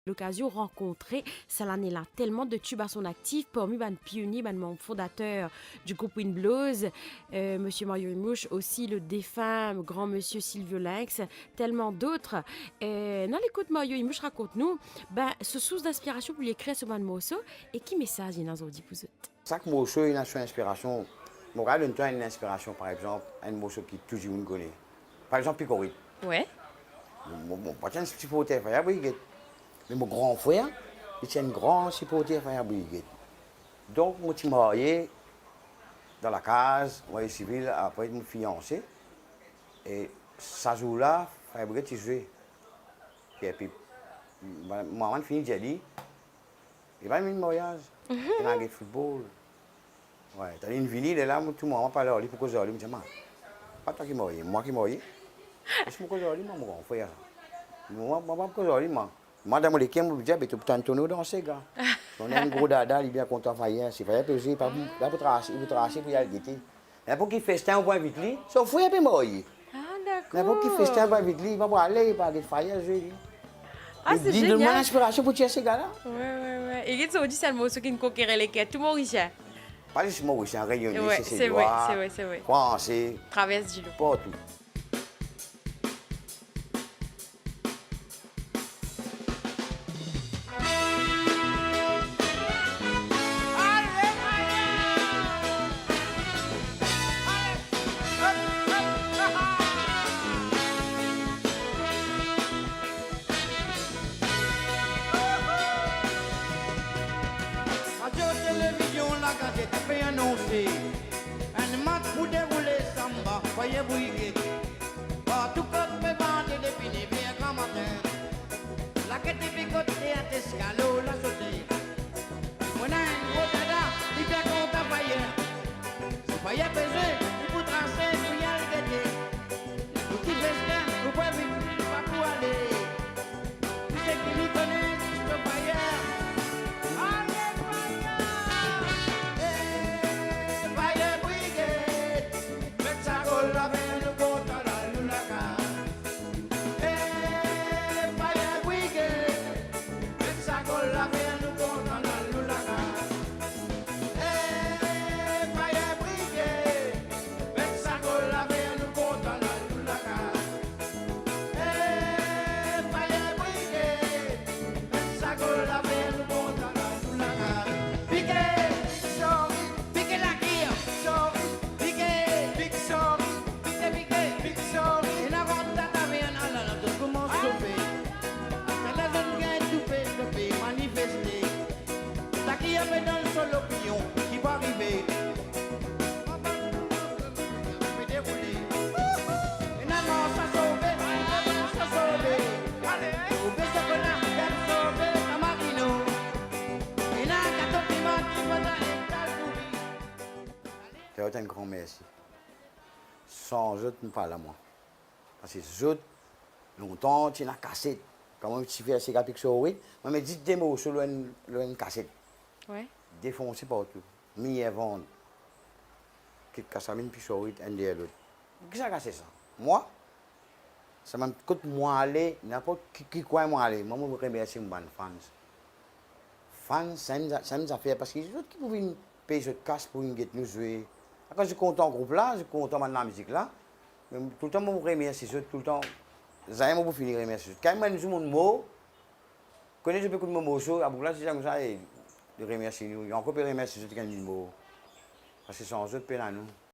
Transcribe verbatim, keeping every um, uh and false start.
lokazion rankontre sa lane la telman de tube à son actif, parmi bann pionie, bann manb fondater du group Wind Blows, euh, Monsieur Mario Imouche, aussi le défunt grand monsieur Silvio Lynx, tellement d'autres. Euh, nou al ekout Mario Imouche rakont nou, ben, so sours d'inspirasion pou li ekrir so bann morso e ki mesaz li ena zordi pou zot. Sak morso ena so inspirasion. Mo kapav donn twa enn inspirasion, par exanp, enn morso ki tou dimoun kone. Par exanp, Pikorit. Wi. Mo, mo, mo pa ti enn sipoter Fire Brigade, me mo gran frer, li ti enn gran sipoter Fire Brigade. Donk, mo ti marye dan lakaz, marye sivil, apre mo fianse. E sa zour la, Fire Brigade ti zwe. E epi, mo, mo mama fini dir li, li pa vinn maryaz, li al get football. Wi, tann li vini, lerla mo tou mama pale ar li pou koz ar li, mo dir, "Ma, pa twa ki marye, mwa ki marye." Zis mo koz ar li, mwa, mo gran frer sa. Mwa, mwa, mwa koz ar li, mwa. Mwa, dan mo leker, mo dir, "Be, to pou tann tourne dan sega." Mo ena enn gro dada, li bien kontan Fire, si Fire pe zwe, pa pou, pa pou trase, li pou trase pou li al gete. Ninport ki festin ou pou invit li, so frer pe marye. Ah, dakor. Ninport ki festin ou pou invit li, li pa pou ale, li pa get Fire zwe li. Ah, se zenyal. Li donn mwa linspirasion pou tir sega la. Wi, wi, wi. E get zordi, se enn morso ki konkerir leker tou Morisien. Pa zis Morisien, Reyone, wi, Seselwa, se vre, se vre, se vre. Franse. Travers dilo. Partou. Radio Televizion Lagazette pe anonse enn match pou deroule samba Fire Brigade. Partou kot pe vande depi nev er gramatin. Lagete pikote, teat eskalo, lasote. Mo ena enn gro dada, li bien kontan Fire. Si Fire pe zwe, li pou trase pou li al gete. Pou ti festin, ou pe vinn, li pa pou ale. Seki li kone, zis to Fire. Ale Fire! Eh, Fire Brigade! Met sa gol la, fer nou kontan, la loulaka. Eh, Fire Brigade! Met sa gol la, fer nou kontan, la loulaka. Eh, Fire Brigade! Met sa gol la, fer nou kontan, la loulaka. Eh, Fire Brigade! Met sa gol la, fer nou kontan, la loulaka. Pike, pik sori, pike lakir, sori, pike, pik sori, pike, pike, pik sori. Ena rant dan tavern, ala la, zot koumans sofe. Aster la zot gagn toufe, zot pe manifeste. Seki ape dan so lopiyon ki pou arive. Pe deroule. Ena mars a sove, ena mars a sove. Ale, sove sokola, gagn sove tamarino. Ena gato pima ki pou al pou li. Fer zot enn gran mersi. San zot, mo pa la mwa. Parski zot, lontan, ti ena kaset. Kan mo ti fer sega Pixorit, mo met zis de morso lor enn, lor enn kaset. Wi. Defonse partou. Miye vann. Kit kas la vinn Pixorit, enn deryer lot. Kisa kaset sa? Mwa? Sa mem kot mwa ale, ninport ki, ki kwin mwa ale, mwa, mo remersie mo bann fans. Fans, sa enn, sa enn zafer, parski zot ki pou vinn pey zot kas pou vinn get nou zwe. Akoz zot kontan group la, zot kontan bann lamizik la. Me toultan mo remersie zot, toultan. Zame mo pou fini remersie zot. Kan mo enn zour mo mor, kone zot pe ekout mo morso, a boug la, se koumsa, e, li remersie nou. Li ankor pe remersie zot kan li mor. Parski san zot, pena nou.